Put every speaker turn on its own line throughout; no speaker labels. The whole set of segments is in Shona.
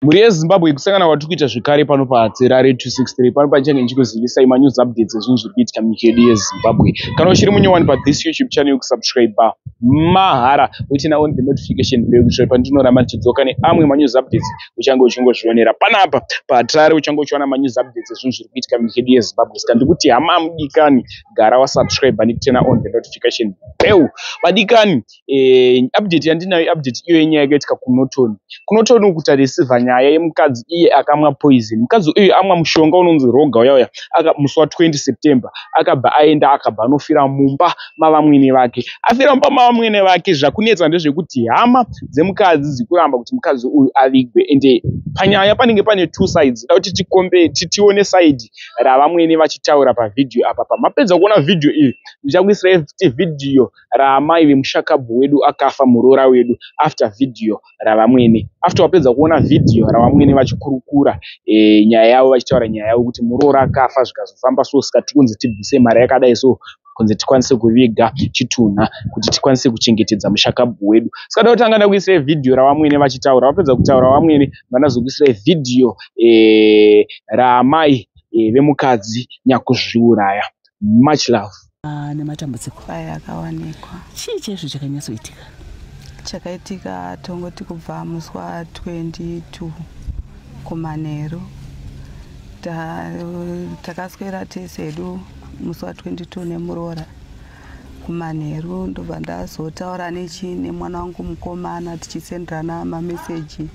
Mhuri yeZimbabwe, kusangana kwatiri kuita zvekare pano paHatirare 263. Pano pachange ndichikuzivisai manews updates ezvinhu zviri kuitika munyika yedu yeZimbabwe. Kana uchiri munyowani pathis YouTube channel, kusubscribe mahara, uturn on the notification bell, kuitira pandinoramba ndichidzoka neamwe manews updates uchange uchingozvionera panapa paHatirare. Uchange uchiwana manews updates ezvinhu zviri kuitika munyika yedu yeZimbabwe. Saka ndikuti, hama mudikani, gara wasubscribe nekuturn on the notification bell. Vadikani, update yandinayo, update iyo yenyaya yakaitika kuNorton. KuNorton uku tareceiva nyaya yemukadzi iye akamwa poison. Mukadzi uyu amwa mushonga unonzi Roga uya uya musi wa20 September. Akabva aenda, akabva anofira mumba mavamwene vake. Afira mumba mavamwene vake, zvakunetsa ndezvekuti hama dzemukadzi dzikuramba kuti mukadzi uyu avigwe. Ende panyaya panenge pane two sides. Da kuti tikombe tione side ravamwene vachitaura pavhidhiyo apa. Pamapedza kuona vhidhiyo iyi, ndichakuisirai futi vhidhiyo raamai vemushakabvu wedu akafa, muroora wedu, after vhidhiyo ravamwene. After wapedza kuona vhidhiyo ravamwene vachikurukura nyaya yavo, vachitaura nyaya yavo kuti muroora akafa, zvikazofamba so, saka tikunzi tibvise mari yakadai, so kunzi tikwanise kuviga chitunha, kuti tikwanise kuchengetedza mushakabvu wedu. Saka da kutanga ndakuisirai vhidhiyo ravamwene vachitaura. Vapedza kutaura vamwene, vandazokuisirai vhidhiyo raamai vemukadzi nyakuzviuraya. Much love.
Nematambudziko
aya akawanikwa.
Chii chaizvo chakanyatsoitika?
Chakaitika, tongoti kubva musi wa22 kumanheru, takaswera tese hedu musi wa22 nemuroora kumanheru. Ndobva ndazotaura nechi nemwana wangu mukomana, tichisenderana mameseji,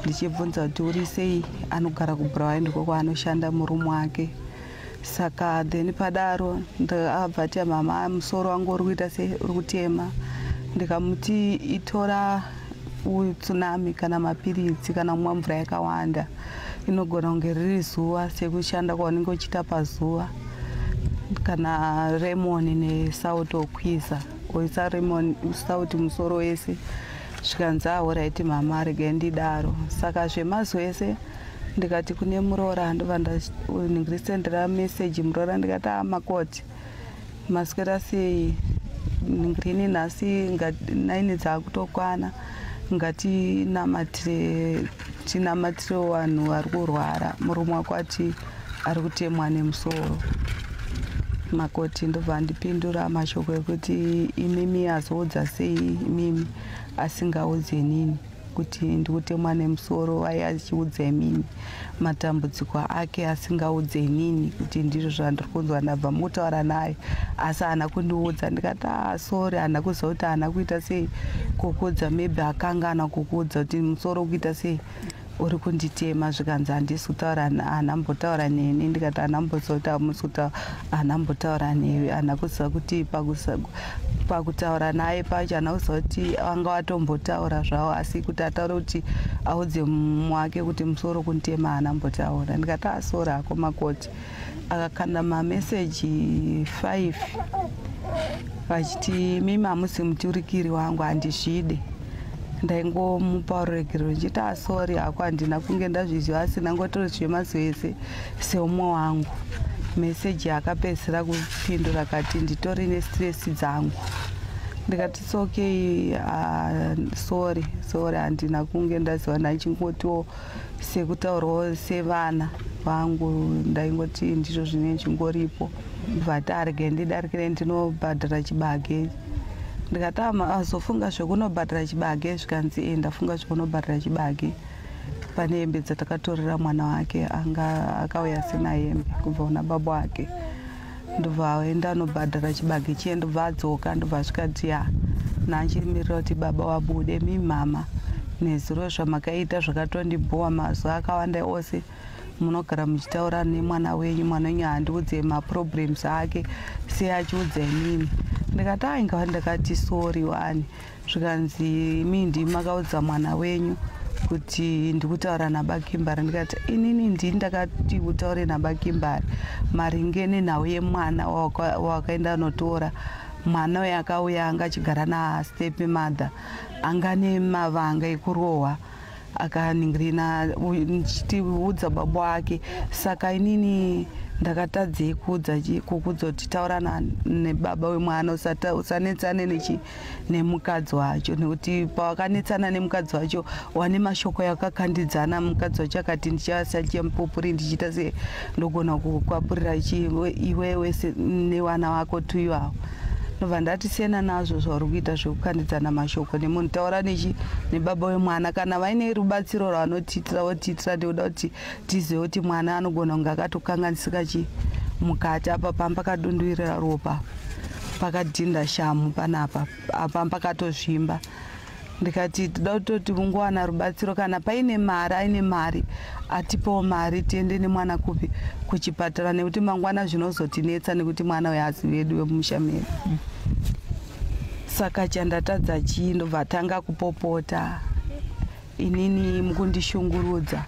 ndichibvunza kuti uri sei. Anogara kuBulawayo, ndiko kwaanoshanda murume wake. Saka then padaro abva ati, "Mama, musoro wangu uri kuita sei, uri kutema." Ndikamuti, "Itora Tsunami kana mapiritsi kana kumwa mvura yakawanda. Inogona kunge riri zuva, sekushanda kwaunenge uchiita pazuva, kana lemon nesalt, okwiza, oisa lemon, salt musoro wese." Zvikanzi, "Alright mama, regai ndidaro." Saka zvemazuva ese ndikati kune muroora, ndobva ndisendera meseji muroora, ndikati, "A makoti, maswera sei? Rini nhasi 9 dzakutokwana, ngatinamatire, tinamatire vanhu vari kurwara. Murume wako ati ari kutemwa nemusoro." Makoti ndobva andipindura mashoko ekuti, "Imimi azoudza sei imimi asingaudzi inini kuti ndikutemwa nemusoro? Ai achiudza imimi matambudziko ake, asingaudze inini kuti ndizvo zvandiri kunzwa. Ndabva mukutaura naye, asi haana kundiudza." Ndikati, "A sorry, haana kuziva kuti haana kuita sei kukuudza. Maybe akangana kukuudza kuti musoro kuita sei, uri kunditema." Zvikanzi, "Handisi kutaura, haana mbotaura neni." Ndikati, "Haana mboziva kuti hamusi kutaura, haana mbotaura newe. Haana kuziva kuti pakutaura naye pacho, haana kuziva kuti vanga vatombotaura zvavo, asi kuti ataure kuti audze mumwe wake kuti musoro kunditema, haana mbotaura." Ndikati, "A sorry hako makoti." Akakanda mameseji 5 vachiti, "Mimi hamusi muturikiri wangu, handizvide." Ndaingomupa ruregerero ndichiti, "A sorry hako, handina kunge ndazviziva, asi ndangotori zvemazuva ese seumwe wangu." Meseji akapedzisira kupindura kati, "Nditori nestress dzangu." Ndikati, "It's okay, sorry, sorry, handina kunge ndaziva. Ndachingotiwo sekutaurawo sevana vangu, ndaingoti ndizvo zvine chingoripo." Bva arege ndidarikire ndinobhadhara chibage. Ndikati, "Azofunga zvekunobhadhara chibage?" Zvikanzi, "E, ndafunga zvekunobhadhara chibage. Pane hembe dzatakatorera mwana wake, anga akauya asina hembe kubva kuna baba wake." Ndobva aenda anobhadhara chibage chiye, ndobva adzoka, ndobva asvikati, "Ya, nanchimirira kuti baba wabude. Mimi mama, nezuro zvamakaita zvakatondibhowa. Mazuva akawanda ose munogara muchitaura nemwana wenyu. Mwana wenyu handiudze maproblems ake, sei achiudza imimi?" Ndikati, "Ainga ndakati sorry wani." Zvikanzi, "Imi ndimi makaudza mwana wenyu kuti ndikutaura nabakimbari." Ndikati, "Inini ndini ndakati utaure nabakimbari maringe nenhau yemwana wakaenda notora. Mwana uyo akauya anga achigara nastep mother, anga nemavanga ekurohwa, akaningirina, ndichitiudza baba wake. Saka inini Ndakatadzei kuudza kukudza kuti taura nebaba wemwana, usanetsane nemukadzi wacho, nekuti pawakanetsana nemukadzi wacho wane mashoko yakakandidzana. Mukadzi wacho akati ndichasachemupupuri ndichiita se ndogona kukwapurira iwewe nevana vako tuiwawo. Ndobva ndati siyana nazvo zvauri kuita zvekukandidzana mashoko nemunhu, taura nebaba wemwana. Kana vaine rubatsiro rwavanotiitira votiitira, ndikuda kuti tizive kuti mwana anogona kunge akatokanganisika chi mukati. Apa pamba pakadunduirira ropa, pakadhinda shamu panapa, apa pakatozvimba. Ndikati toda kutoti ungowana rubatsiro, kana paine mari, aine mari atipewo mari tiende nemwana kupi, kuchipatara, nekuti mangwana zvinozotinetsa, nekuti mwana uyu haasi wedu wemumusha medu. Saka chandatadza chii? Ndobva tanga kupopota, inini mukundishungurudza.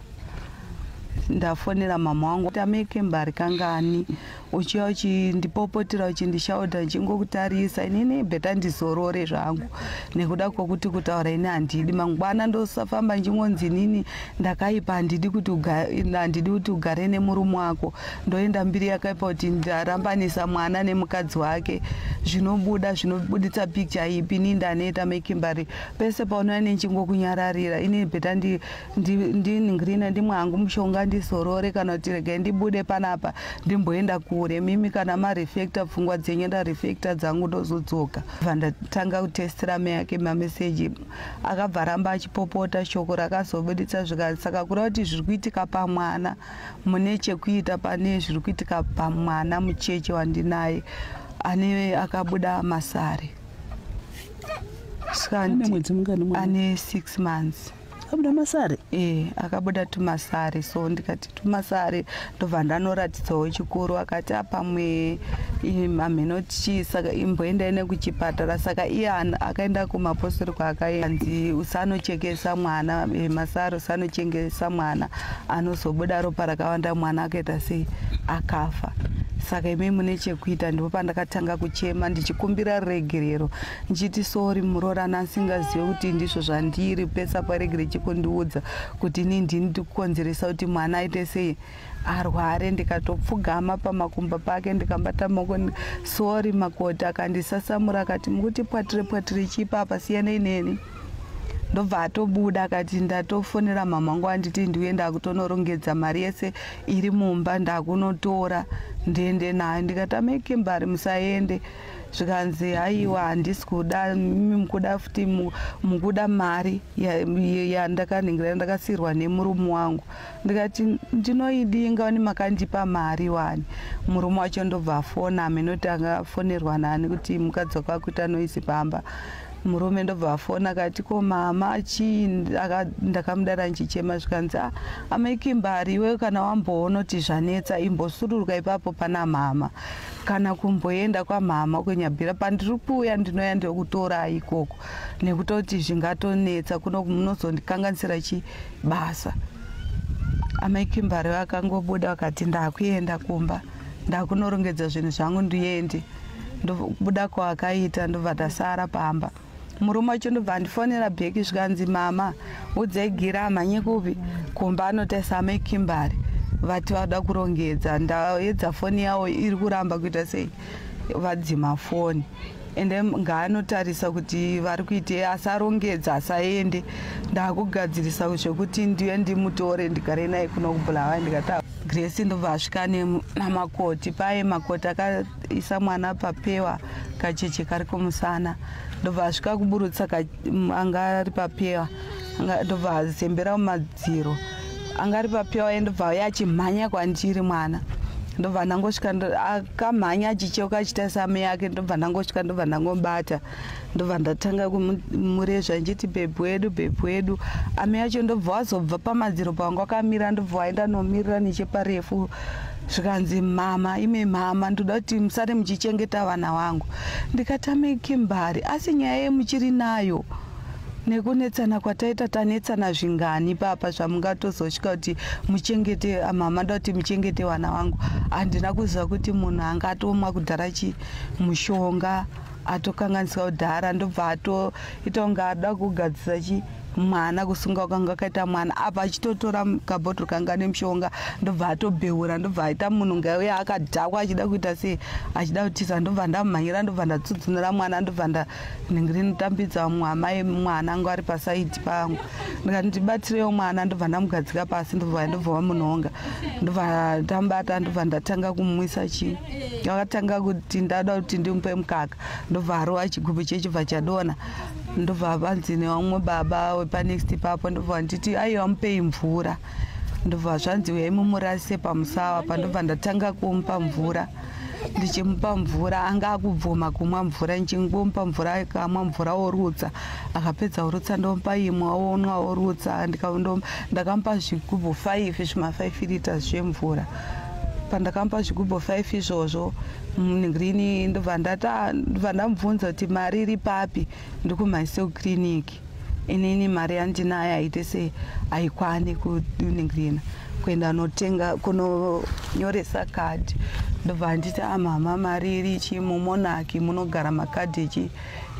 Ndafonera mama wangu tameke mbari kangani, uchiya uchindipopotera, uchindishaudha, ndichingokutarisa. Inini better ndizorore zvangu, nekuda kwokuti kutaura ini handidi. Mangwana ndosafamba ndichingonzi inini ndakaipa, handidi kuti ugare nemurume wako. Ndoenda mbiri yakaipa kuti ndarambanisa mwana nemukadzi wake. Zvinobuda zvinobuditsa picture ipi? Inini ndaneta mekimbari, pese paunouya nechingokunyararira. Inini better ndiningirine, ndimwe hangu mushonga ndizorore, kana kuti regai ndibude panapa ndimboenda kure. Mimi kana mareflecta pfungwa dzenyu, ndareflecta dzangu, ndozodzoka. Bva ndatanga kutestera mai yake mameseji, akabva ramba achipopota. Shoko rakazobuditsa zvika saka kureva kuti zviri kuitika pamwana mune chekuita, pane zviri kuitika pamwana mucheche wandinaye ane akabuda masare. Saka
Ane mwedzi mungani mwana?
Ane 6 months.
Abuda masare?
E, akabuda tumasare. So ndikati tumasare, ndobva ndanoratidzawo chikuru, akati apamwe hamheno chii, saka imboendai nekuchipatara. Saka iye akaenda kumapostori kwaakaenzi usanochekesa mwana masare, usanochengesa mwana, anozobuda ropa rakawanda, mwana akaita sei, akafa. Saka imi mune chekuita. Ndipo pandakatanga kuchema ndichikumbira regerero, ndichiti sorry muroorana, asingazive kuti ndizvo zvandiri pesa paregere chikundiudza kuti ini ndini ndikukonzeresa kuti mwana aite sei, arware. Ndikatopfugama pamakumbo pake, ndikambata maoko, sorry makoti. Akandisasamura akati mukuti pwatire pwatire chipa, siyanei neni. Ndobva atobuda, akati ndatofonera mama wangu, anditi ndiuye, ndakutonorongedza mari yese iri mumba, ndakunotora ndiende nayo. Ndikati amekimbari musaende. Zvikanzi haiwa, handisi kuda, mimi mukuda futi, mukuda mari yandakaningira ndakasiyirwa nemurume wangu. Ndikati ndinoidinga ni makandipa mari wani. Murume wacho ndobva afona, amenoti angafonerwa nani kuti mukadzi wako akuita noise pamba. Murume ndobva afona akati ko mama chii? Ndakamudara ndichichema. Zvikanzi ah, amaikimbari iwe kana wamboona kuti zvanetsa, imbosururuka ipapo pana mama, kana kumboenda kwamama kunyabhira. Pandiri kuuya ndinoya ndekutora ikoko, nekutoti zvingatonetsa kuno, munozondikanganisira chi basa. Amaikimbari vakangobuda vakati ndakuenda kumba, ndakunorongedza zvinhu zvangu ndiende. Ndobuda kwaakaita, ndobva tasara pamba. Murume wacho ndobva andifonera back, zvikanzi mama udzai gira amhanye kupi, kumba, anotaisa amaikimbari vati vada kurongedza. Ndaedza foni yavo iri kuramba kuita sei, vadzima foni. Ende ngaanotarisa kuti vari kuitei, asarongedza, asaende, ndakugadzirisa zvekuti ndiye ndimutore ndigare naye kuno kuBulawayo. Ndikati Grace ndobva asvika namakoti paye. Makoti akaisa mwana papewa, kacheche kari kumusana. Ndobva asvika kuburutsa anga ari papewa, ndobva azembera mumadziro anga ari papewa ye. Ndobva auya achimhanya kwandiri mwana. Ndobva ndangosvika, akamhanya achicheuka achiita same yake. Ndobva ndangosvika, ndobva ndangobata, ndobva ndatanga kumurezva ndichiti baby wedu, baby wedu. Ame yacho ndobva wazobva pamadziro pavanga wakamira, ndobva waenda nomirira necheparefu. Zvikanzi mama, ime mama, ndoda kuti musare muchichengeta vana vangu. Ndikati amekimbari, asi nyaya yemuchiri nayo nekunetsana kwataita, tanetsana zvingani papa zvamungatozosvika kuti muchengete mama, ndoda kuti muchengete vana vangu. Handina kuziva kuti munhu angatomwa kudhara chi mushonga, atokanganiswa kudhara. Ndobva atoita kunge ada kugadzisa chi Mwana kusunga kwanga kaita mwana apa achitotora kabhotoro kanga nemushonga, ndobva atobheura, ndobva aita munhu ngauya akadhakwa achida kuita sei, achida kutiza. Ndobva ndamhanyira, ndobva ndatsudzunura mwana, ndobva ndaningiri amai mwana anga ari pasaidi pangu, ndikati ndibatirewo mwana. Ndobva ndamugadzika pasi, ndobva vamunhonga, ndobva ndamubata, ndobva ndatanga kumumwisa. Chii akatanga kuti ndada kuti ndimupe mukaka, ndobva arova chigubhu chechibva chadonha. Ndobva vanzi nevamwe baba wepanext ipapo, ndobva nditi aiwa, mupei mvura. Ndobva zvanzi uyai mumurasise pamusawa pa. Ndobva ndatanga kumupa mvura. Ndichimupa mvura, anga akubvuma kumwa mvura. Ndichingomupa mvura, akamwa mvura orutsa. Akapedza kurutsa, ndomupa imwe, onwa, orutsa. Ndakamupa zvigubhu 5 zvima 5 liters zvemvura. Pandakamupa zvigubhu 5 izvozvo green, ndobva ndobva ndamubvunza kuti mari iri papi, ndikumhanyise kukiriniki. Inini mari yandinayo haite sei, haikwani kuningirina kuenda notenga kunonyoresa kadhi. Ndobva nditi, amama, mari iri chi mumonaki munogara makadhi echi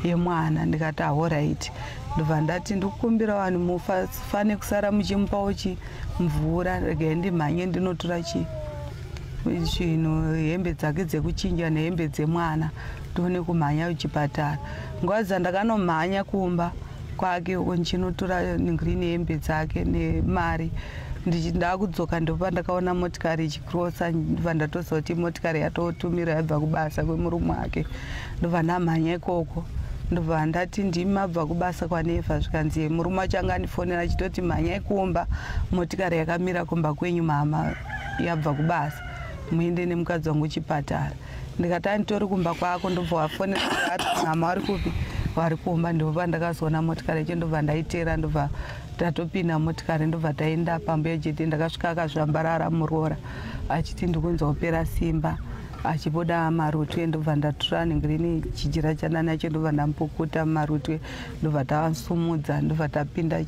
yemwana. Ndikati alright. Ndobva ndati ndikukumbira vanhu mufane kusara muchimupawo chi mvura, regai ndimhanye ndinotora chi zvinhu, hembe dzake dzekuchinja nehembe dzemwana, ndione kumhanya kuchipatara. Nguva dzandakanomhanya kumba kwake uko ndichinotora ningrini hembe dzake nemari, ndakudzoka ndopa ndakaona motikari ichikrosa. Ndobva ndatoziva kuti motikari yatotumira yabva kubasa kwemurume wake. Ndobva ndamhanya ikoko, ndobva ndati ndimi mabva kubasa kwanevha? Zvikanzi murume wacho anga andifonera achitoti mhanyai kumba, motikari yakamira kumba kwenyu mama, yabva kubasa, muende nemukadzi wangu chipatara. Ndikati anditori kumba kwako. Ndobva wafonera, mama vari kupi? Vari kumba. Ndobva ndakazoona motikari yacho, ndobva ndaitera, ndobva tatopinda motikari, ndobva taenda pambuya chete. Ndakasvika akazvambarara muroora achiti ndikunzwa kupera simba, achibuda marutwe. Ndobva ndatora nhingirini chijira chananacho, ndobva ndamupukuta marutwe, ndobva tasumudza, ndobva tapinda,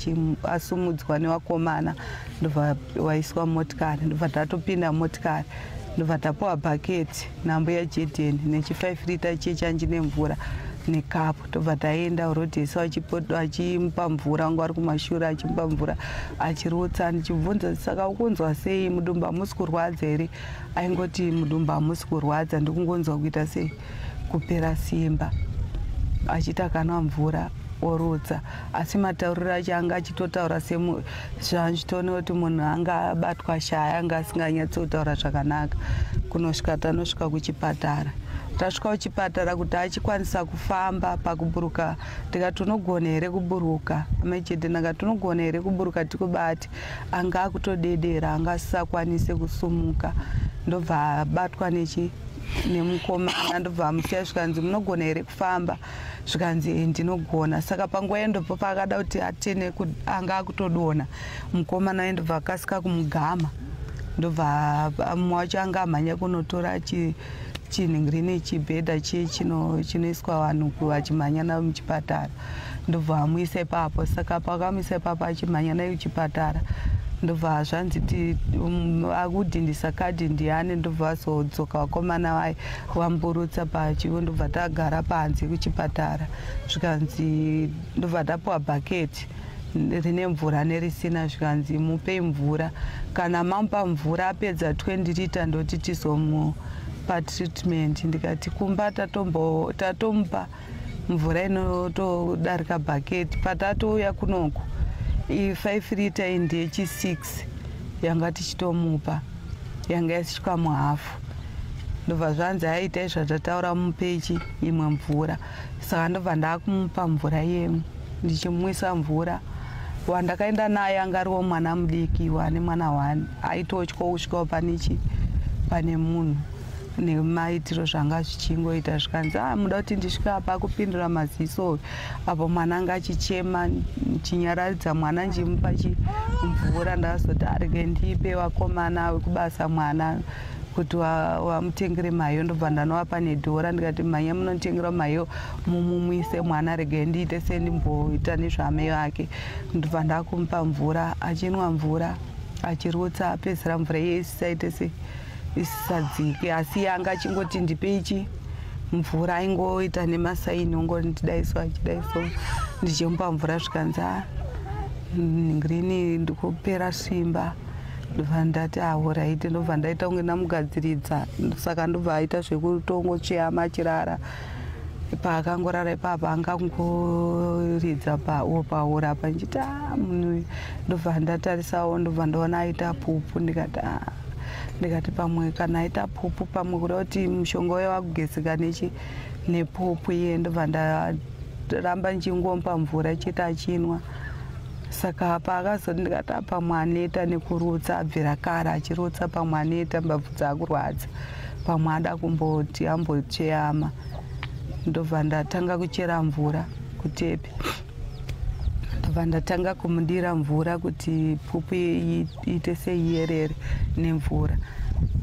asumudzwa nevakomana, ndobva waiswa motikari, ndobva tatopinda motikari, ndobva tapiwa bhaketi nambuya Jedheni nechi5 lita chechanji nemvura nekapu. Tobva taenda rodhesi, achimupa mvura, vanga vari kumashure, achimupa mvura achirutsa. Ndichibvunza, saka ukunzwa sei mudumbu, hamusi kurwadza here? Aingoti mudumbu hamusi kurwadza, ndikungonzwa kuita sei, kupera simba, achiti akanwa mvura orutsa. Asi matauriro acho anga achitotaura sezvanchitoona kuti munhu anga abatwa shaya, anga asinganyatsotaura zvakanaka. Kunosvika tanosvika kuchipatara, tasvika kuchipatara kuti achikwanisa kufamba pakuburuka, tikati unogona here kuburuka amaichete? Ndakati unogona here kuburuka tikubati? Anga akutodedera, anga asisakwanise kusumuka. Ndobva abatwa nechi nemukomana, ndobva amusiya. Zvikanzi munogona here kufamba? Zvikanzi ndinogona. Saka panguva iyo paakada kuti atene, anga akutodonha. Mukomana uye ndobva akasika kumugama, ndobva mumwe wacho anga amhanya kunotora chinhingirini chibhedha chiye chinoiswa vanhu vachimhanya navo muchipatara, ndobva amuisa ipapo. Saka pakamuisa ipapo achimhanya naye kuchipatara, ndobva zvanzi akudhindisa kadhi ndiani. Ndobva vazodzoka vakomana vai vamburutsa pachivo, ndobva tagara panze kuchipatara. Zvikanzi ndobva tapiwa bhaketi rine mvura nerisina. Zvikanzi mupei mvura, kana mamupa mvura apedza 20 lita ndoti tizomupa treatment. Ndikati kumba tatomupa mvura inotodarika bhaketi, patatouya kunoku i5 lita iyi ndechi6 yanga tichitomupa, yanga isvika muhafu. Ndobva zvanzi aitai zvatataura, mupechi imwe mvura. Saka ndobva ndakumupa mvura yemwe, ndichimwisa mvura. Wandakaenda naye anga ariwo mwana mudiki wane mwana one, aitotya kusvikawo panechi pane munhu nemaitiro zvanga zvichingoita. Zvikanzi a muda kuti ndisvike apa akupindura maziso apo mwana anga achichema. Ndichinyaradza mwana, ndichimupa mvura. Ndakazoti arege ndipe vakomana vekubasa mwana kuti wamutengere mayo. Ndobva ndanovapa nedhora, ndikati mhanya munotengera mayo mumumwise mwana, regai ndiite sendimboita nezvamai vake. Ndobva ndakumupa mvura, achinwa mvura achirutsa. Apedzisira mvura iye isisaite se isisadzike, asi iye anga achingoti ndipe ichi mvura, aingoita nemasaini, ongondidaiso achidaiso. Ndichimupa mvura, zvikanzi a Ngirini ndikupera simba. Ndobva ndati alright, ndobva ndaita kunge ndamugadziridza. Saka ndobva aita zvekutongotsveyama achirara. Paakangorara ipapa angangoridza paura apa ndichiti munhu uyu. Ndobva ndatarisawo, ndobva ndaona aita pupu. Ndikati ndikati pamwe kana aita pupu, pamwe kuda kuti mushonga uyo wakugezeka nechi nepupu iye. Ndobva ndaramba ndichingomupa mvura chete achinwa. Saka paakazoti, ndikati pamwe aneta nekurutsa, abvira kare achirutsa, pamwe aneta, mbabvu dzakurwadza, pamwe ada kumboti ambotsveyama. Ndobva ndatanga kuchera mvura kutepi, ndobva ndatanga kumudira mvura kuti pupu iite seiyerere nemvura.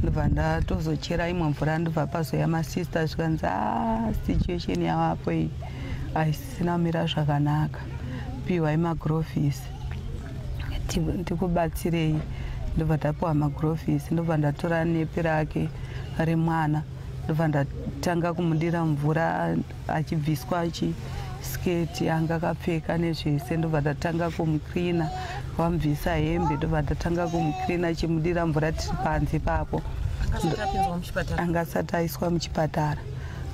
Ndobva ndatozochera imwe mvura, ndobva pazoya masista, zvikanzi a situation yavapo iyi haisisina kumira zvakanaka, piwai magurovhisi ndikubatsirei. Ndobva ndapiwa magurovhisi, ndobva ndatora nepi rake remwana, ndobva ndatanga kumudira mvura achibviswa chisketi anga akapfeka nezvese. Ndobva ndatanga kumucleana, vamubvisa hembe, ndobva ndatanga kumucleana chimudira mvura tiri panze ipapo. Anga asati aiswa muchipatara.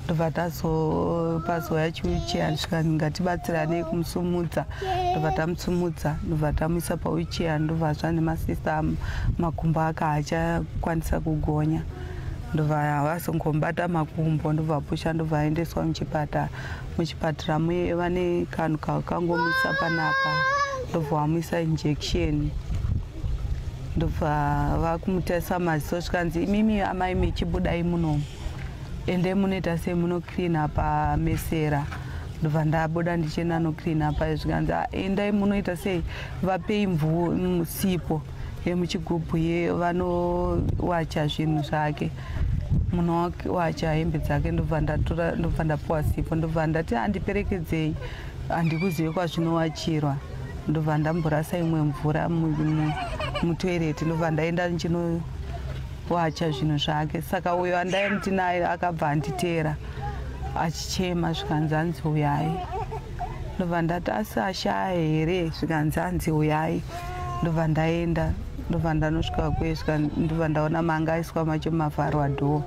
Ndobva tazopazoya chiwheelchair, svika ngatibatsiranei kumusumudza. Ndobva tamusumudza, ndobva tamuisa pawheelchair. Ndobva zva nemasista, makumbo ake haachakwanisa kugonya. Ndobva vazongomubata makumbo, ndobva pusha, ndobva aendeswa muchipatara. Muchipatara muye vane kanhu kakangomuisa panapa, ndobva vamuisa injection, ndobva vakumutarisa maziso. Zvikanzi, imimi amai mechibudai munomu, ende munoita semunocleana pamesera. Ndobva ndabuda ndichienda nocleana pa. Zvikanzi, endai munoita sei, vapei sipo yemuchigubhu ye vanowacha zvinhu zvake, munowacha hembe dzake. Ndobva ndatora, ndobva ndapiwa sipo. Ndobva ndati handiperekedzei, handikuzive kwazvinowachirwa. Ndobva ndamborasa imwe mvura mutoilet, ndobva ndaenda ndichinowacha zvinhu zvake. Saka uyo andaimuti naye akabva anditeera achichema. Zvikanzi, hanzi uyai. Ndobva ndati asi ashaya here? Zvikanzi, hanzi uyai. Ndobva ndaenda, ndobva ndanosvika kwesvika, ndobva ndaona manga aiswa macho mavharwa door.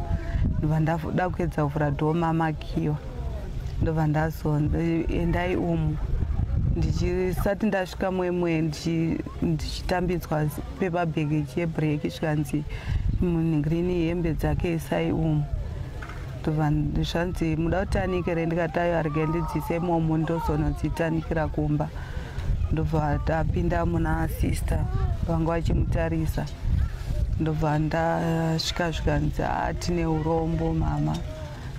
Ndobva ndada kuedza kuvhura door, mamakiwa. Ndobva ndazonzi endai umu. Ndichisati ndasvika mwemwe, ndichitambidzwa paper bag cheblack. Zvikanzi munhingirini hembe dzake isai umu. Ndobva zvanzi muda kutanikira. Ndikati aiwa, regai ndidzise imomo, ndozonodzitanikira kumba. Ndobva tapinda muna sister vanga vachimutarisa. Ndobva ndasvika, zvikanzi tine urombo mama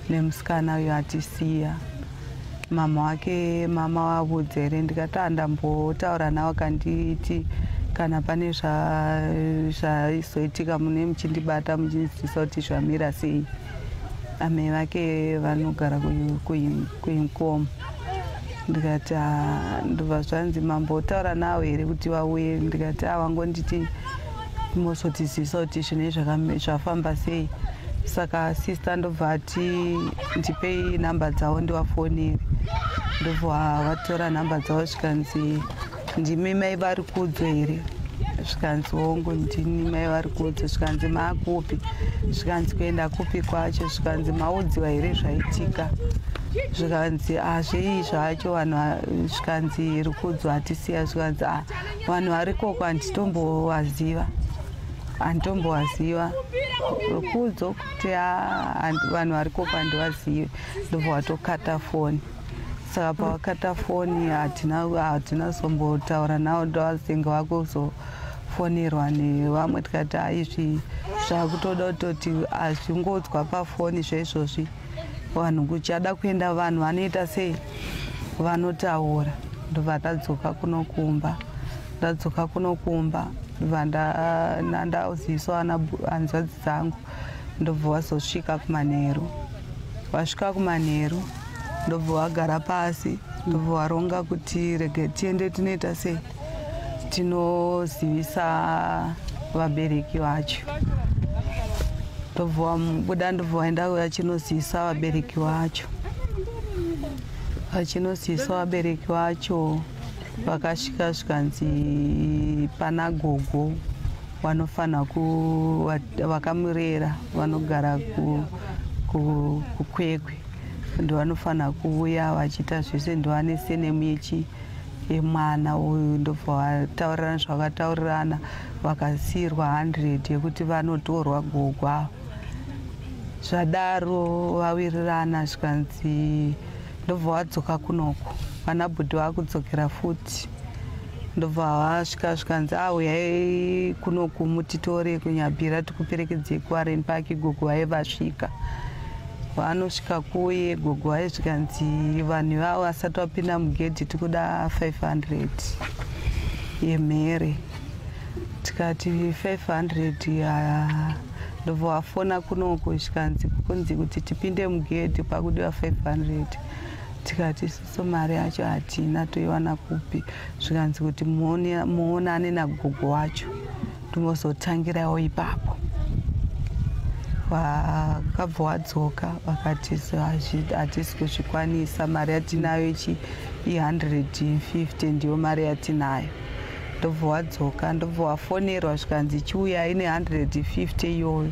nemusikana uyo atisiya. Mama wake, mama wavudza here? Ndikati handambotaura navo, akanditi kana pane zvaizoitika mune muchindibata muchinzwisisa kuti zvamira sei. Amai vake vanogara kuInkomo. Ndikati ndobva zvanzi mambotaura navo here kuti vauye? Ndikati avangonditi mozotizivisa kuti zvinhu zvafamba sei. Saka sister ndobva ati ndipei nhamba dzavo ndivafonere. Ndobva vatora nhamba dzavo. Zvikanzi ndimi mai vari kudzo here? Zvikanzi hongu, ndini mai vari kudzo. Zvikanzi maakupi? Zvikanzi kuenda kupi kwacho? Zvikanzi maudziwa here zvaitika? Zvikanzi azvei zvacho vanhu. Zvikanzi Rukudzo hatisiya. Zvikanzi vanhu varikoko handitombovaziva, handitombovaziva Rukudzo kuti vanhu varikoko handivazivi. Ndobva watokata foni. Saka pavakata foni hatina zombotaura navo. Ndovazenge vakuzofonerwa nevamwe. Tikati aizvi zvakutoda kutoti hazvingodzwa pafoni zvaizvozvi. Vanhu kuchada kuenda, vanhu vanoita sei, vanotaura. Ndobva tadzoka kuno kumba. Ndadzoka kuno kumba, ndobva ndaziviswa hanzvadzi dzangu. Ndobva vazosvika kumanheru. Vasvika kumanheru, ndobva vagara pasi, ndobva varonga kuti rege tiende tinoita sei, tinozivisa vabereki vacho. Ndobva vabuda, ndobva vaenda vachinozivisa vabereki vacho. Vachinozivisa vabereki vacho. Vakasvika zvikanzi pana gogo vanofanira vakamurera vanogara kuKwekwe, ndovanofanira kuuya vachiita zvese, ndovane senemu yemwana uyu. Ndobva vataurirana zvavakataurirana, vakasiyirwa 100 yekuti vanotorwa gogo ava. Zvadaro vawirirana, zvikanzi ndobva vadzoka kunoko, vana bhudhi vakudzokera futi. Ndobva vasvika zvikanzi auyai kunoku mutitore kuNyabhira tikuperekedzei kuWarren Park. Gogo vai vasvika, vanosvika kuye gogo vai, zvikanzi vanhu ivavo vasati vapinda mugedhi tikuda 500 yemhere. Tikati 500? Ndobva vafona kunoku, zvikanzi kunzi kuti tipinde mugedhi pakudiwa 500. Tikati isusu mari yacho hatina, toiwana kupi? Zvikanzi kuti muonane nagogo wacho, timozotangirawo ipapo. Vakabva vadzoka vakati hatisi kuzvikwanisa, mari yatinayo ichi i150, ndiyo mari yatinayo. Ndobva wadzoka, ndobva wafonerwa, zvikanzi chiuyai ne150 iyoyo.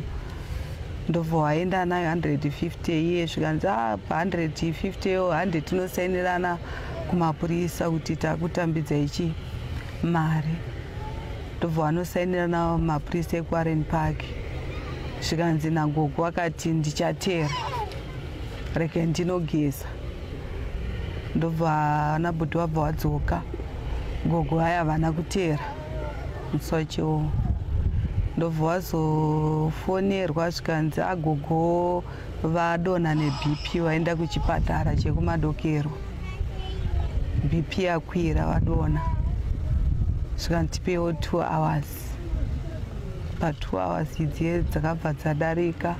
Ndobva waenda nayo 150 iye, zvikanzi a pa150 iyo hande tinosainirana kumapurisa kuti takutambidza ichi mari. Ndobva vanosainirana mapurisa ekuWarren Park. Zvikanzi nagogo akati ndichatera, reke ndinogeza. Ndobva nabhuti vabva vadzoka, gogo vaya havana kutera musi wacho. Ndobva vazofonerwa, zvikanzi agogo vadonha neBP, vaenda kuchipatara chekumadokero, BP yakwira, vadonha. Zvikanzi tipewo 2 hours. Pa2 hours idziye dzakabva dzadarika,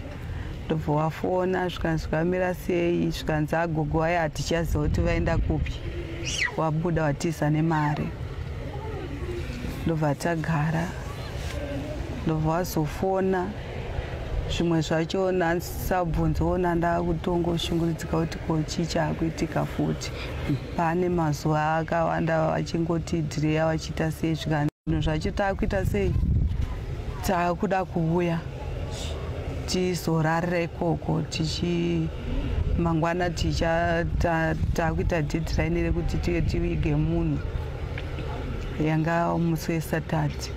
ndobva wafona, zvikanzi zvakamira sei? Zvikanzi agogo vaya hatichaziva kuti vaenda kupi, wabuda watiza nemari. Ndobva tagara, ndobva wazofona zvimwe zvacho nasabvunzoona, ndakutongoshungurudzika kuti ko chii chaakuitika futi. Pane mazuva akawanda vachingoti dhireya, vachiita sei, zvikanhu zvacho taakuita sei, taakuda kuuya tizorarira ikoko, tichi mangwana ticha taakuita deadline rekuti tive tivige munhu, yanga musi weSaturday.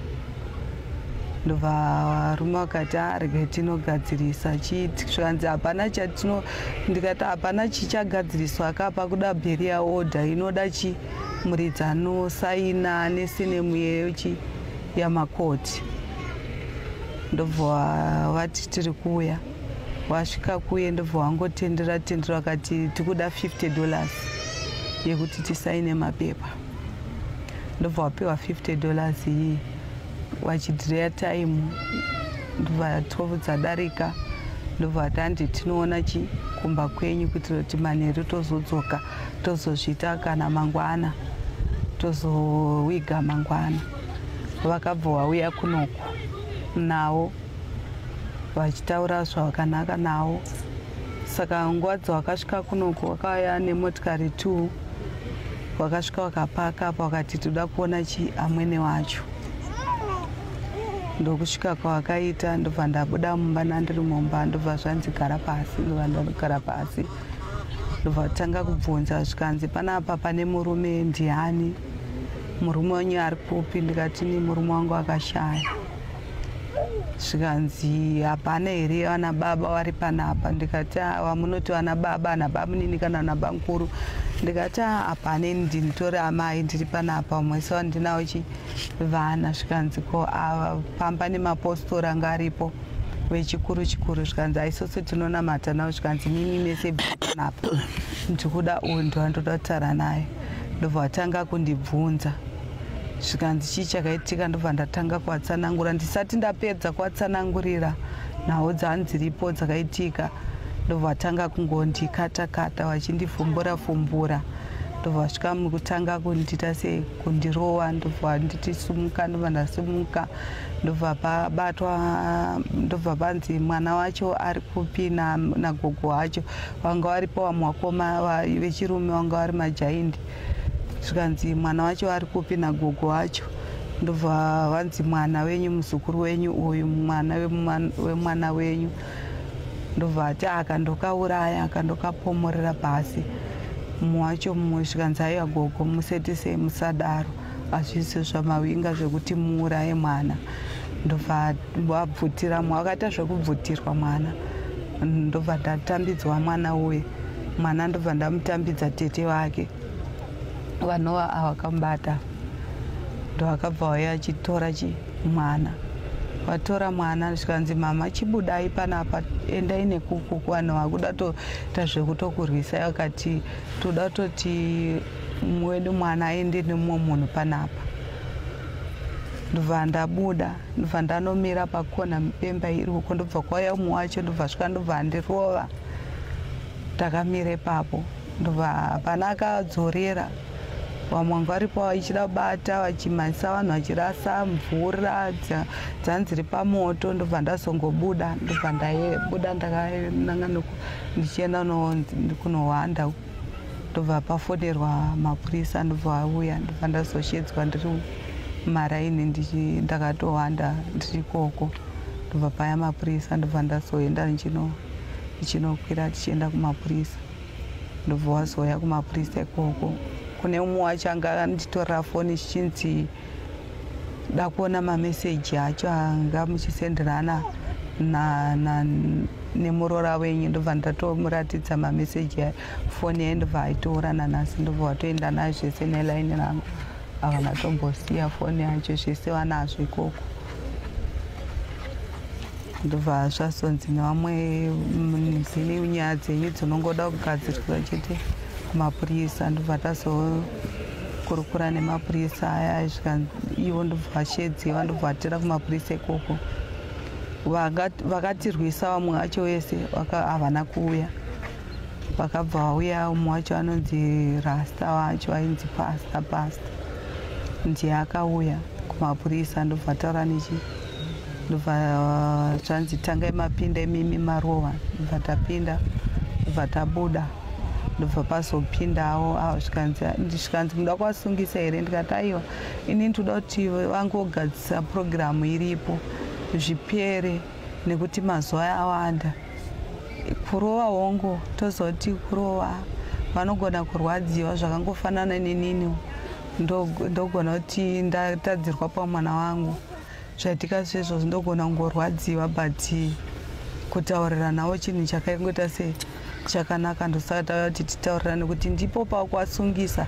Ndobva varume vakati arege tinogadzirisa chii? Zvikanzi hapana chatino. Ndikati hapana chichagadziriswa kapa, kuda burial order inoda chi muridzi anosaina nesenemu yechi yamakoti. Ndobva vati tiri kuuya. Wasvika kuye, ndobva wangotendera tendera, vakati tikuda $50 yekuti tisaine mapepa. Ndobva wapiwa $50 iyi, wachidhireya time. Ndobva 12 dzadarika, ndobva vati handi tinoona chi kumba kwenyu kuitira kuti manheru tozodzoka, tozozviita kana mangwana, tozowiga mangwana. Vakabva vauya kunoku navo vachitaura zvakanaka navo. Saka nguva dzavakasvika kunoku, vakauya nemotikari 2, vakasvika vakapaka apa, vakati toda kuona chi amwene wacho. Ndokusvika kwavakaita, ndobva ndabuda mumba, nandiri mumba, ndobva zvanzi gara pasi. Ndobva ndagara pasi, ndobva tanga kubvunza, zvikanzi panapa pane murume ndiani? Murume wenyu ari kupi? Ndikati ni murume wangu akashaya. Zvikanzi hapana here vana baba vari panapa? Ndikati vamunoti vana baba, ana bamunini kana ana bamukuru? Ndikati hapana, ini ndinitori amai ndiri panapa, mwese wandinawo chi vana. Zvikanzi ko ava pamba nemapostori anga aripo vechikuru chikuru? Zvikanzi aisusu tinonamata navo. Zvikanzi mimi mese panapa ndikuda uyu, ndowandoda kutaura naye. Ndobva vatanga kundibvunza, zvikanzi chii chakaitika? Ndobva ndatanga kuvatsanangura. Ndisati ndapedza kuvatsanangurira nhau dzanziripo dzakaitika, ndobva vatanga kungondikata kata, vachindifumbura fumbura. Ndobva vasvika mukutanga kundiita sei, kundirova. Ndobva nditi sumuka, ndobva ndasimuka. Ndobva pabatwa, ndobva panzi mwana wacho ari kupi nagogo wacho? Vanga varipo vamwe vakoma vechirume vanga vari majaindi. Zvikanzi mwana wacho ari kupi nagogo wacho? Ndobva vanzi mwana wenyu, muzukuru wenyu uyu, mwana wemwana wenyu. Ndobva ati akandokauraya, akandokapomorera pasi mumwe wacho mumwe. Zvikanzi aiwa gogo, musetise, musadaro, hazvisi zvamawinga zvekuti muuraye mwana. Ndobva vabvutira, vakaita zvekubvutirwa mwana. Ndobva ndatambidzwa mwana uye, mwana ndobva ndamutambidza tete vake vanova avakamubata. Ndovakabva vauya achitora chi mwana, vatora mwana. Zvikanzi mama, chibudai panapa, endai nekuku, vanhu vakuda toita zvekutokurwisai. Vakati toda toti wedu mwana aende nemumwe munhu panapa. Ndobva ndabuda, ndobva ndanomira pakona pemba iri uko. Ndobva kwauya umwe wacho, ndobva svika, ndobva ndirova takamira ipapo. Ndobva hapana akadzorera. Vamwe vanga varipo vachida kubata, vachimhanyisa vanhu, vachirasa mvura dzanziri pamoto. Ndobva ndazongobuda, ndobva ndaibuda ndakananga ndichienda kunohwanda. Ndobva pafonerwa mapurisa, ndobva auya. Ndobva ndazoshedzwa ndiri mumaraini, ndakatohwanda ndiri ikoko. Ndobva paya mapurisa, ndobva ndazoenda ndichinokwira tichienda kumapurisa. Ndobva wazouya kumapurisa ikoko, kune umwe wacho anga anditorera foni, zvichinzi da kuona mameseji acho anga muchisenderana nemurora wenyu. Ndobva ndatomuratidza mameseji, foni yaye ndobva aitora nanhasi. Ndobva watoenda nayo zvese nelaini rangu, havana tombosiya foni yacho, zvese vanazvo ikoko. Ndobva zvazonzi nevamwe, zini nyaya dzenyu dzinongoda kugadzirwa chete kumapurisa. Ndobva tazokurukura nemapurisa aya, svika ivo ndobva vashedziwa, ndobva vatira kumapurisa ikoko. Vakatirwisa vamwe vacho vese havana kuuya. Vakabva vauya umwe wacho anonzi Rasta wacho, ainzi Pasta, Pasta ndiye akauya kumapurisa. Ndobva taura nechi, ndobva zvanzi tangai mapinda imimi marova. Ndobva tapinda, ndobva tabuda, ndobva pazopindawo. Zvikanzi muda kuvasungisa here? Ndikati aiwa, ini ndoda kuti vangogadzisa purogiramu iripo zvipere, nekuti mazuva awanda kurova. Hongo tozoti kurova, vanogona kurwadziwa zvakangofanana nenini. Ndogona kuti ndatadzirwa pamwana wangu, zvaitika sezvozvo, ndogona kungorwadziwa, but kutaurira nawo chinhu chakaingoita se chakanaka. Ndosaka tauya kuti titaurirane kuti ndipo pakuwasungisa,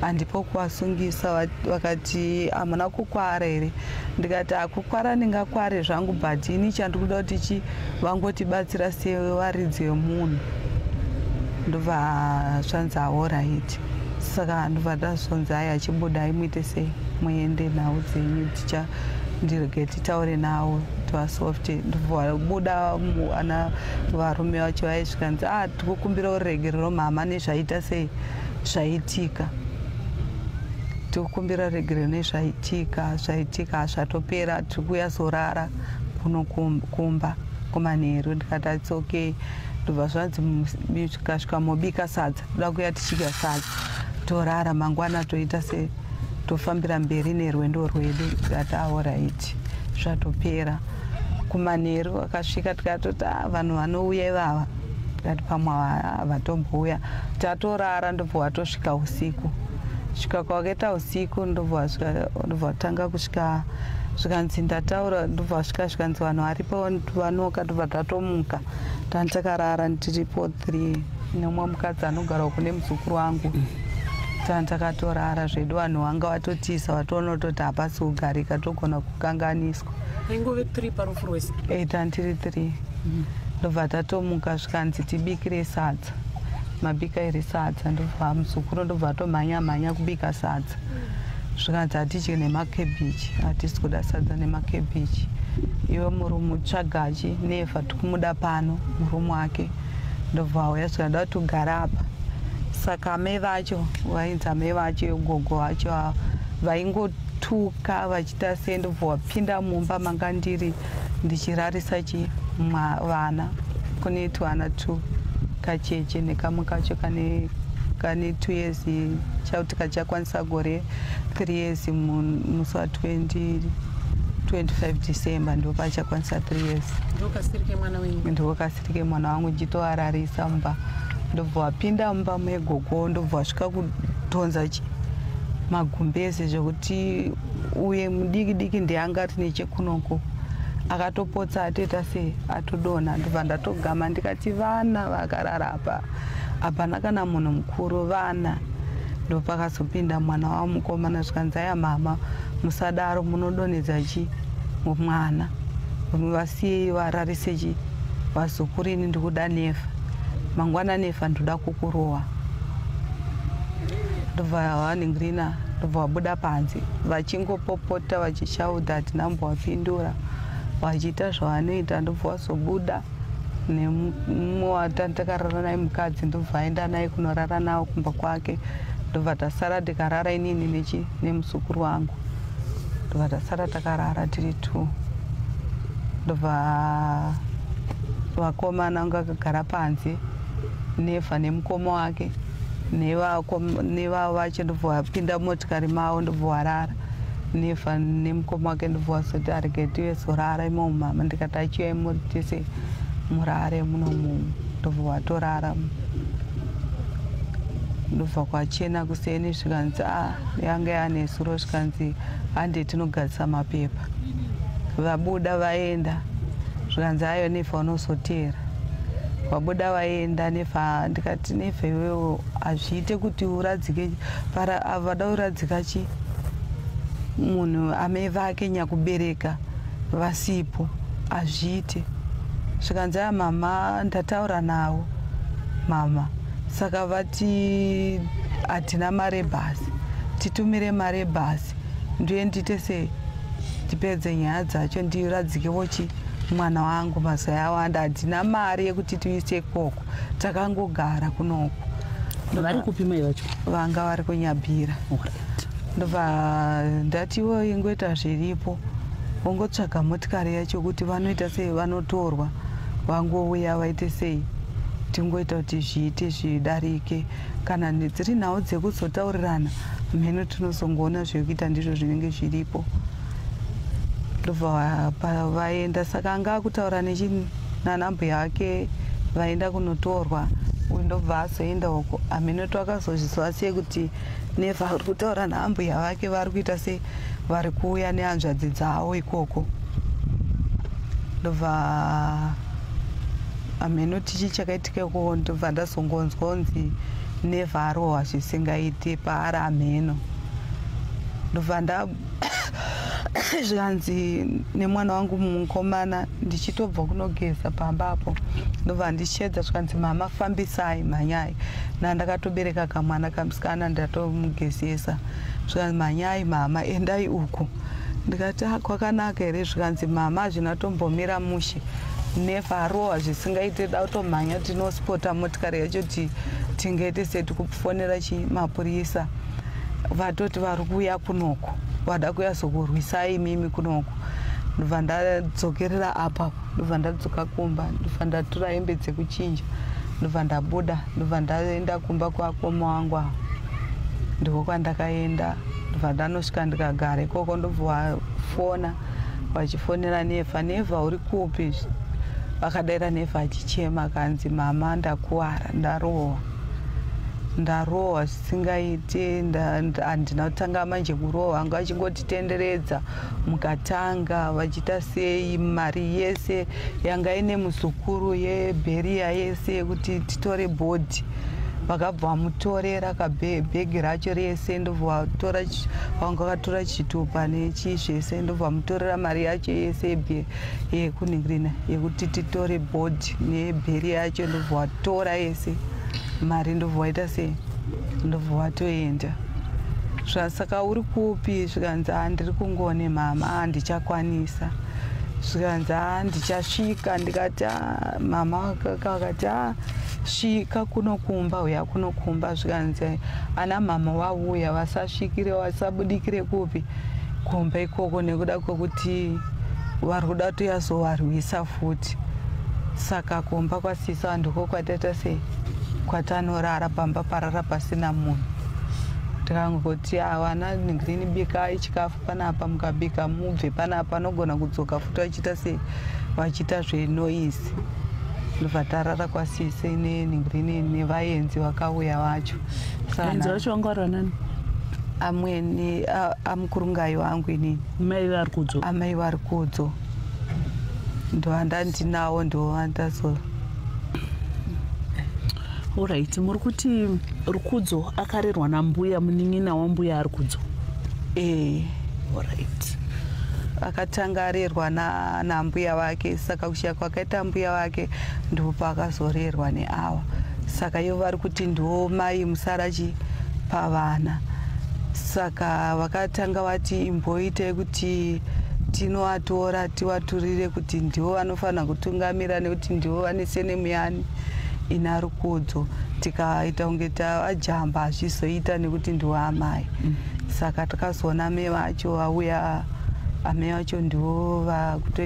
handipo kuwasungisa. Vakati hamuna kukwara here? Ndikati hakukwara, ndingakware zvangu, but ini chandiri kuda kuti chi vangotibatsira sevaridzi vemunhu. Ndobva zvanzi alright. Saka ndobva ndazonzi ai, achibudai, muite sei, muende nhau dzenyu, ticha ndirege titaure navo tivasofte. Ndobva buda ana varume vacho vaisvikanzi, a tikukumbira ruregerero mama nezvaita sei zvaitika, tikukumbira ruregerero nezvaitika, zvaitika zvatopera, tiri kuuya zorara kuno kumba kumanheru. Ndikati it's okay. Ndobva zvanzi tikasvika mobika sadza, toda kuuya tichidya sadza, torara, mangwana toita se tofambira mberi nerwendo rwedu. Tikati alright, zvatopera. Kumanheru akasvika, tikatoti ah, vanhu vanouya ivava, tikati pamwe havatombouya, tatorara. Ndobva watosvika usiku, svika kwakaita usiku, ndobva vatanga kusvika. Zvikanzi ndataura, ndobva vasvika, zvikanzi vanhu varipo vanoka. Ndobva tatomuka, tani takarara tiripo 3 nemumwe mukadzi anogara kune muzukuru wangu. Tani takatorara zvedu, vanhu vanga vatotiza, vatoona kutoti hapasi kugarika, togona kukanganiswa.
Ingove 3 parufu rwese?
E, tani tiri 3. Ndobva tatomuka, zvikanzi tibikire sadza, mabika iri sadza. Ndobva muzukuru ndobva atomhanya mhanya kubika sadza. Zvikanzi hatidye nemakebhichi, hatisi kuda sadza nemakebhichi. Iwe murume tsvagachi nevha, tikumuda pano murume wake. Ndobva auya, zvikada kuti ugare apa. Saka amai vacho vainzi amai vacho, gogo vacho vaingotuka vachiita sei. Ndobva wapinda mumba manga ndiri ndichirarisa chi vana, kune twana tu kacheche nekamwe kacho kane Kane 2 years chauti kachakwanisa gore 3 years musi wa 20 25 December ndopachakwanisa 3 years.
Ndokasirike mwana wenyu?
Ndokasirike mwana wangu, ndichitoararisa mumba, ndobva wapinda mumba megogo, ndobva wasvika kudhonza magumbeze zvekuti uye mudiki diki ndianga ari nechekunoko akatopotsa atoita sei atodonha. Ndobva ndatogama ndikati vana vakarara apa, hapana kana munhu mukuru, vana. Ndopakazopinda mwana wamukomana zvikanzi aya mama musadaro, munodonhedza chi mwana, vasiyei vararise chi vazukuru, ini ndikuda nefa mangwana, nefa ndoda kukurowa. Ndobva vaningirina, ndobva vabuda panze vachingopopota vachishaudha, hatina mbovapindura, vachiita zvavanoita. Ndobva vazobuda nemumwe watakarara naye mukadzi, ndobva aenda naye kunorara navo kumba kwake. Ndobva tasara tikarara inini nechi nemuzukuru wangu, ndobva tasara takarara tiri two. Ndobva vakomana vanga vakagara panze, Nefa nemukoma wake nevavo vacho, ndobva vapinda motikari mavo, ndobva varara Nefa nemukoma wake. Ndobva vazoti arege tivezorara imomo mama, ndikati achiyai muri tese murare munomu. Ndobva vatorara. Ndobva kwachena kuseni, zvikanzi a yanga yanezuro, zvikanzi hande tinogadzisa mapepa. Vabuda vaenda, zvikanzi ayo Nefa unozoteera. Vabuda vaenda Nefa, ndikati Nefa iwewo hazviite kuti uradzike para vada uradzika chi munhu amai vake nyakubereka vasipo, hazviite. Zvikanzi aya mama ndataura navo mama, saka vati hatina mari ebhasi, titumire mari ebhasi ndiye ndiite sei tipedze nyaya dzacho, ndiradzikewo chi mwana wangu, mazuva awanda, hatina mari yekuti tiise ikoko, takangogara kunoko.
Vari kupi mai vacho?
Vanga vari kuNyabhira. Ndobva ndatiwo ingoita zviripo, vongotsvaga motikari yacho kuti vanoita sei, vanotorwa vangouya vaite sei, tingoita kuti zviite zvidarike. Kana dziri nhau dzekuzotaurirana mheno, tinozongoona zvekuita, ndizvo zvinenge zviripo. Ndobva vaenda, saka anga akutaura nanambuya vake vaenda kunotorwa uyu, ndobva azoenda uko hameno. Twakazozviziva sei kuti Nefa uri kutaura naambuya vake, vari kuita sei, vari kuuya nehanzvadzi dzavo ikoko. Ndobva hameno tichi chakaitika ikoko, ndobva ndazongonzwa kunzi Neva arohwa zvisingaiti paari hameno. Ndobva nda zvikanzi nemwana wangu mukomana, ndichitobva kunogeza pamba apo, ndobva ndichedza, zvikanzi mama fambisai mhanyai, nandakatobereka kamwana kamusikana ndatomugezesa. Zvikanzi mhanyai mama, endai uku. Ndikati ah, kwakanaka here? Zvikanzi mama hazvina tombomira mushe, Nefa arohwa zvisingaite, da kutomhanya tinospota motikari yacho tingaite setikufonera chi mapurisa, vatoti vari kuuya kunoko, vada kuyazokurwisai imimi kunoko. Ndobva ndadzokerera apa, ndobva ndadzoka kumba, ndobva ndatora hembe dzekuchinja, ndobva ndabuda, ndobva ndaenda kumba kwakoma wangu ava, ndiko kwandakaenda. Ndobva ndanosvika ndikagara ikoko, ndobva vafona vachifonera Nefa, Nefa uri kupi? Vakadaira Nefa achichema, akanzi mama ndakuwara, ndarohwa, ndarohwa zvisingaite, handina kutanga manje kurohwa, vanga vachingotitenderedza mukatanga vachiita sei, mari yese yanga ine muzukuru yebheriya yese yekuti titore body vakabva vamutorera kabhegi racho rese, ndobva vatora vanga vakatora chitupa nechii zvese, ndobva vamutorera mari yacho yese yekuningirina yekuti titore body nebheri yacho, ndobva vatora yese mari, ndobva vaita sei, ndobva vatoenda. Saka uri kupi? Zvikanzi handiri kungone mama, handichakwanisa. Zvikanzi handichasvika. Ndikati mama vakati svika kuno kumba, uya kuno kumba. Zvikanzi ana mama vauya, vasasvikire, vasabudikire kupi kumba ikoko, nekuda kwekuti vari kuda kutoyazovarwisa futi. Saka kumba kwasisa ndiko kwataita sei Kwatanorara pamba parara pasina munhu. Tikangoti avana ngirini, bikai chikafu panapa, mukabika mubve panapa, anogona kudzoka futi vachiita sei, vachiita zvenoise. Ndobva tarara kwasise nenhingirini nevaenzi vakauya vacho.
Vaenzi vacho vanga vari vanani?
Amweni amukurungai wangu inini.
Mai vari kudzo?
Amai vari kudzo, ndovandandinawo, ndovandazo.
Alright, muri kuti Rukudzo akarerwa nambuya, munin'ina wambuya ari kudzo?
Ee.
Alright.
Akatanga arerwa nambuya vake, saka kushiya kwakaita mbuya vake ndopaakazorerwa neawa. Saka ivo vari kuti ndo mai musarachi pavana. Saka vakatanga vati imboitai kuti tinovatora tivaturire kuti ndivo vanofanira kutungamira, nekuti ndivo vane surname ina Rukudzo. Tikaita kunge tavajamba, hazvizoita nekuti ndiwo amai. Saka takazoona amai vacho vauya, amai vacho ndivo vakuto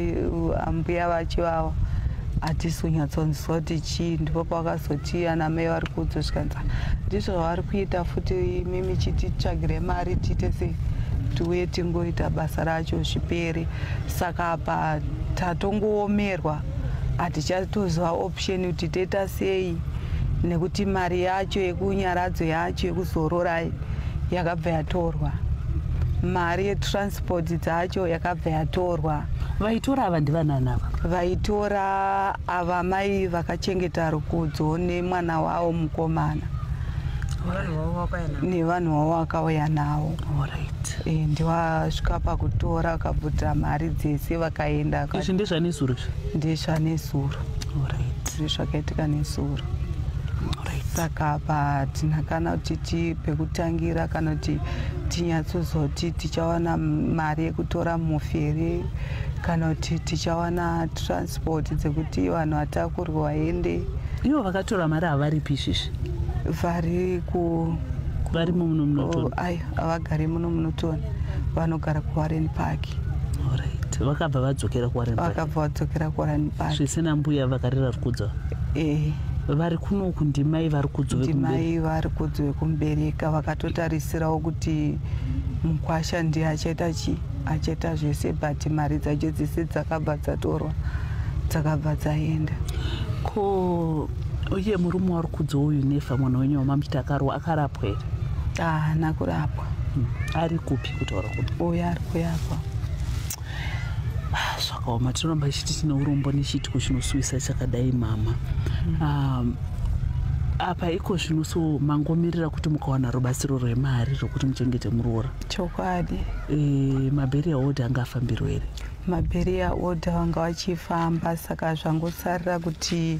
ambuya vacho ava, hatisi kunyatsonzwa kuti chii. Ndipo pavakazoti ana mai vari kudzo, zvikanzi ndizvo zvavari kuita futi, imimi chititsvagire mari tiite sei, tiuye tingoita basa racho zvipere. Saka apa tatongoomerwa, hatichatoziva option kuti toita sei, nekuti mari yacho yekunyaradzo yacho yekuzororai yakabva yatorwa, mari yetransport dzacho yakabva yatorwa.
Vaitora ava ndivanani ava?
Vaitora ava mai vakachengeta Rukudzo nemwana wavo mukomana nevanhu vavo vakauya navo. Ndiwasvika pakutora, vakabvuta mari dzese vakaenda.
Izvi ndezvanezuro izvi?
Ndezvanezuro. Ndezvakaitika nezuro. Saka apa hatina kana kuti pekutangira, kana kuti tinyatsozoti tichawana mari yekutora mufi here, kana kuti tichawana transport dzekuti vanhu vatakurwe vaende.
Ivo vakatora mari havaripi izvizvi?
Vari ku
Vari muno muNorton?
Ai, havagari muno muNorton, vanogara kuWarren Park.
Alright, vakabva vadzokera kuWarren Park?
Vakabva vadzokera kuWarren Park.
Zvese nambuya vakarera Rukudzo?
Ee.
Vari kunoku ndimai vari kudzo?
Ndimai vari kudzo vekumubereka, vakatotarisirawo kuti mukwasha ndiye achaita chi achaita zvese, but mari dzacho dzese dzakabva dzatorwa, dzakabva dzaenda.
Ko uye murume wari kudzo uyu nefa, mwana wenyu wamamuchiti akarwa, akarapwa here?
Haana kurapwa.
Ari kupi kutaura kuno?
Uyo ari kuyakwa.
Zvakaoma. Tinoramba ichiti tine urombo nechiitiko chinosuwisa chakadai, mama. Apa iko zvino so mangomirira kuti mukawana rubatsiro rwemari rwokuti muchengete muroora?
Chokwadi.
Maburial order anga afambirwa here?
Maburial order vanga vachifamba, saka zvangosarira kuti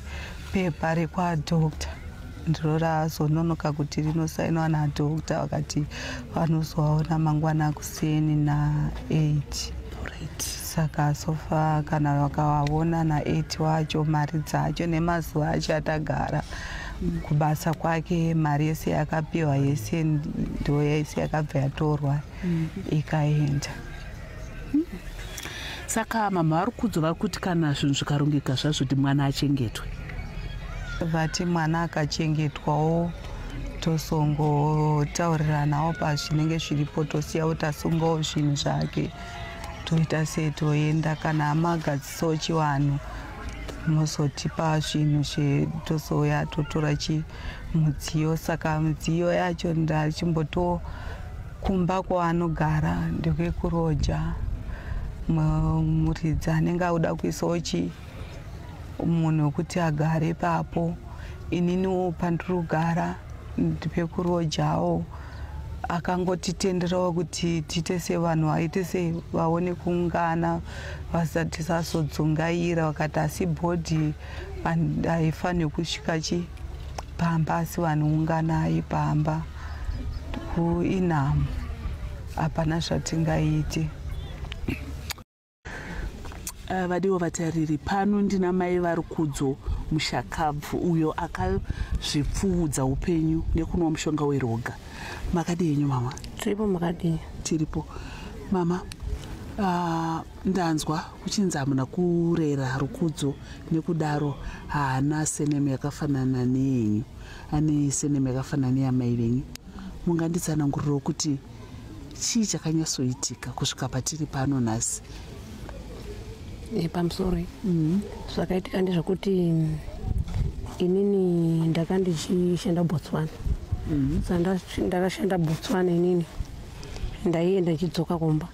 pepa rekwadoctor ndiro razononoka kuti rinosainwa nadoctor, vakati vanozovaona mangwana kuseni na8. Saka so far kana vakavaona na8 wacho, mari dzacho nemazuva acho atagara kubasa kwake, mari yese yakapiwa yese ndo yese yakabva yatorwa ikaenda.
Saka mama vari kudzo vari kuti kana zvinhu zvikarongeka zvazvo kuti mwana achengetwe?
Vati mwana akachengetwawo, tosongotauriranawo pazvinenge zviripo, tosiyawo tasungawo zvinhu zvake, toita sei, toenda. Kana magadzisawo chivanhu, muzotipa zvinhu, tozouya totora chimudziyo. Saka midziyo yacho ndachimboto kumba kwaanogara ndewekuroja, muridzi anenge auda kuisawo chi munhu wekuti agare ipapo. Ininiwo pandiri kugara ndepekurojawo, akangotitenderawo kuti tiite sevanhu vaite sei, vaone kuungana, tisazodzungaira. Vakati asi body haifaniri kusvika chi pamba, asi vanhu unganai pamba kuinhamo, hapana zvatingaite.
Vadiwa vatariri, pano ndina mai vari kudzo mushakabvu uyo akazvipfuudza upenyu nekunwa mushonga weroga. Makadii henyu, mama?
Tiripo, makadii?
Tiripo, mama. Ndanzwa kuchinzi hamuna kurera Rukudzo, nekudaro haana surname yakafanana neyenyu, ane surname yakafanana neyamai venyu. Munganditsanangurirawo kuti chii chakanyatsoitika kusvika patiri pano nhasi?
Pamusoro, zvakaitika ndezvekuti inini ndaka ndichishanda Botswana. Saka ndakashanda Botswana, inini ndaienda ndichidzoka kumba.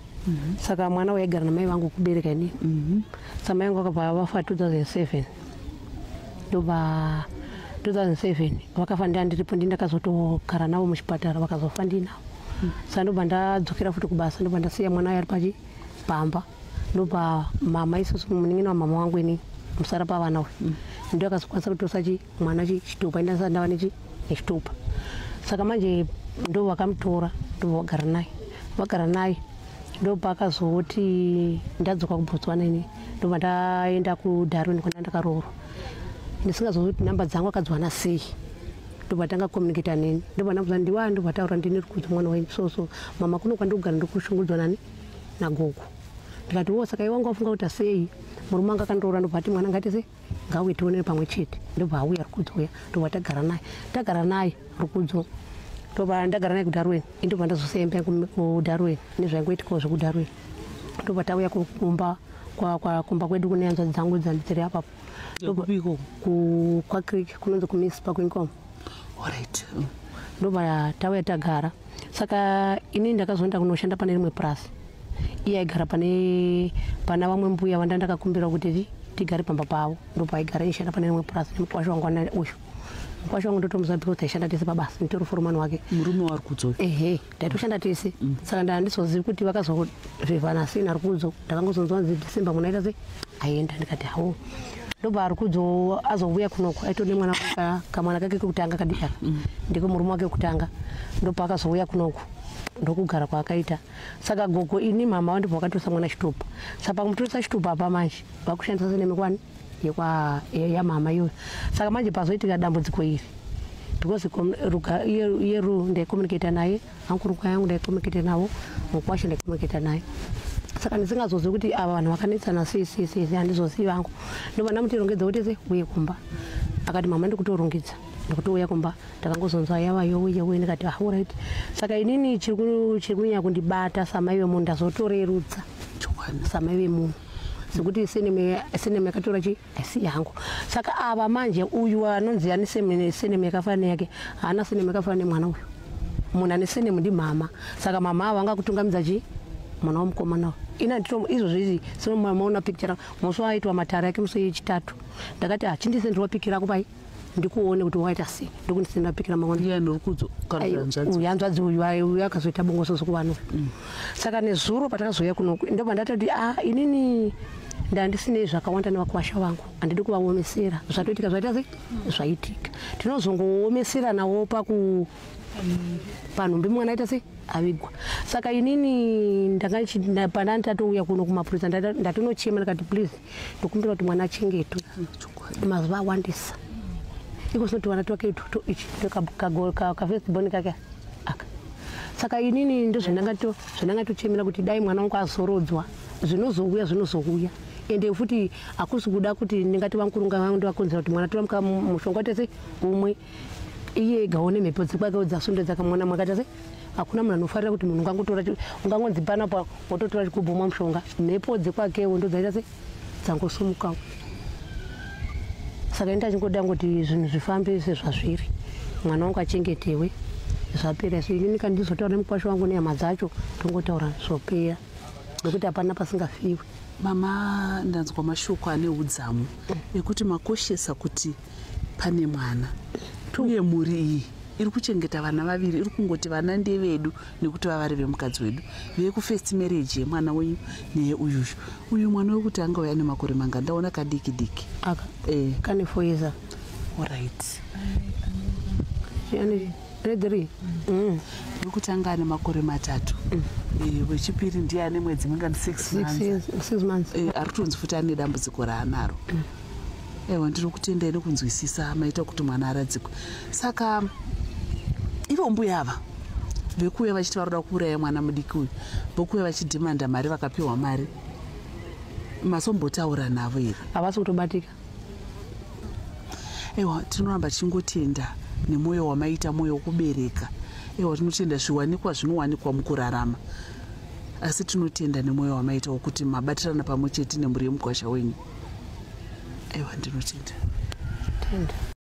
Saka mwana waigara namai vangu kubereka inini. Saka mai vangu vakabva vafa 2007. Ndobva 2007 vakafa, ndandiripo, ndi ndakazotogara navo muchipatara, vakazofa ndinavo. Saka ndobva ndadzokera futi kubasa, ndobva ndasiya mwana ari pachi pamba. Ndobva mama isusu, munin'ina wamama wangu ini, musara pavana uyu, ndo akazokwanisa kutosa chi mwana chi chitupa. Indasati ndava nechi nechitupa. Saka manje ndo vakamutora, ndobva vagara naye, vagara naye. Ndopakazoti ndadzoka kuBotswana ini, ndobva ndaenda kuDarwin kwanda ndakaroorwa, ndisingazozi kuti namba dzangu akadziwana sei. Ndobva tanga communicata neni, ndobva ndabvunza ndiwa, ndobva taura, "Ndini Rukudza, mwana wenyu." So so mama, kuno kwandikugara ndikushungurudzwa nani? Nagogo. Ndikati, "Wo, saka iwe wanga wafunga kuti sei?" Murume wanga akandiroora, ndobva ati, "Mwana ngaite sei, ngauye tionere pamwe chete." Ndobva auya Rukudzo uya, ndobva tagara naye, tagara naye Rukudzo. Ndobva ndagara naye kuDarwin. Indobva ndazosiya imba yangu kuDarwin nezvaingoitikawo zvekuDarwin. Ndobva tauya kumba kumba kwedu kune hanzvadzi dzangu dziri apapo.
Ndekupi ikoko?
Kwacreek, kunonzi kuMispa, kuInkomo.
Alright.
Ndobva tauya tagara. Saka inini ndakazoenda kunoshanda pane rimwe purasi. Iye aigara pane pana vamwe mbuya vanda ndakakumbira kuti tigare pamba pavo. Ndobva aigara, ishanda pane rimwe purasi nemukwasha wangu. Ana uyu mukwasha wangu ndotomuziva because taishanda tese pabasa, nditori foromani wake.
Murume waRukudzo uyu?
Ehe, ndaitoshanda tese. Saka ndandizozivi kuti vakazovhevhana sei naRukudzo. Ndakangozonzwa nzi December munaita sei aenda. Ndikati hawo. Ndobva Rukudzo azouya kunoko, aitode mwana kamwana kake kekutanga kadiki aka, ndiko murume wake wekutanga. Ndobva akazouya kunoko, ndokugara kwaakaita. Saka gogo ini mama vandibva vakatoresa mwana chitupa. Saka pamutoresa chitupa apa manje vakushandisa surname yekwa yamama iyoyo. Saka manje pazoitika dambudziko iri because iyeru ndaicommunicata naye, ankuruka yangu ndaicommunicata navo, mukwasha ndaicommunicata naye. Saka ndisingazozivi kuti ava vanhu vakanetsana sei sei sei sei, handizozivi vangu. Ndobva ndamutirongedza kuti se uye kumba. Akati, "Mama, ndikutorongedza, ndikutouya kumba." Ndakangozonzwa yava yowe yowe. Ndikati, "Ah, alright." Saka inini chiri kunyanya kundibata samai vemunhu, ndazotorerutsa samai vemunhu sekuti surname yakatora chi haisi yangu. Saka ava manje, uyu anonzi ane surname yakafanana neyake, haana surname yakafanana nemwana uyu. Munhu ane surname ndimama. Saka mama ava vangakutungamidza chi mwana wamukomana uyu. Ina ndito izvozvo izvi sinomaona picture musi waitwa matare ake, musi wechitatu. Ndakati, "Hachindisendera picture rako pai ndikuone kuti waita sei." Ndokundisendera picture mangwana.
Iye Rukudzo kana hanzvadzi?
Uyu hanzvadzi uyu, uyu akazoita bongososo kuvanhu. Saka nezuro patakazouya kunoku, ndobva ndatoti, "A, inini ndandisinei zvakawanda nevakwasha vangu, handidi kuvaomesera. Zvatoitika zvaita sei, zvaitika, tinozongoomesera nawo paku panhumbi mwana aita sei, avigwa." Saka inini ndanga pana ndatouya kuno kumapurisa, ndatonochema, ndikati, "Please, ndokumbira kuti mwana achengetwe, mazuva awandisa iko sinoti vana twake ichi kafirst born kake aka." Saka inini ndozvandangatochemera kuti dai mwana wangu azorodzwa, zvinozouya zvinozouya. Ende futi hakusi kuda kuti ndingati vamukurunga vangu ndivakonzera kuti mwana tora mushonga tese umwe iye egawo nemhepo dzikwake dzasunda dzakamwana mwakaita sei. Hakuna munhu anofarira kuti munhu ungangotora, ungangonzi panapa wototora chigubhu mwa mushonga. Mhepo dzekwakewo ndo dzaita sei, dzangosumukawo. Saka ini ndachingoda ngoti zvinhu zvifambe sezvazviri, mwana wangu achengetewe, zvapera. So inini kana ndizotaura nemukwasha wangu nehama dzacho, tongotaura zvopera, nekuti hapana pasingafiwi.
Mama, ndanzwa mashoko ane udzamu ekuti makoshesa kuti pane mwana, uye mhuri iyi iri kuchengeta vana vaviri, iri kungoti vana ndevedu nekuti vavari vemukadzi wedu vekufirst marriage yemwana wenyu neyeuyuyu. Uyu mwana wekutanga uyu ane makore manga? Ndaona kadiki diki.
Aka?
Eh.
Kane 4 years.
Alright.
Ane 3.
Wekutanga ane makore 3. Wechipiri ndiye ane mwedzi mingani? 6 months.
6 years, 6 months.
Ari kutonzi futi ane dambudziko raanaro. Aiwa, ndiri kutendai nekunzwisisa maita kuti mwana aradzikwe. Saka ivo mbuya ava Vekuuya vachiti varoda kuuraya mwana mudiki uyu, vokuuya vachidhimanda mari, vakapiwa mari. Masombotaura navo here?
Havasi kutobatika.
Aiwa, tinoramba tichingotenda nemwoyo wamaita, mwoyo wekubereka. Aiwa, tinotenda. Zviwanikwa zvinowanikwa mukurarama, asi tinotenda nemwoyo wamaita wokuti mabatirana pamwe chete nemhuri yemukwasha wenyu. Aiwa, ndinotenda.
Tenda.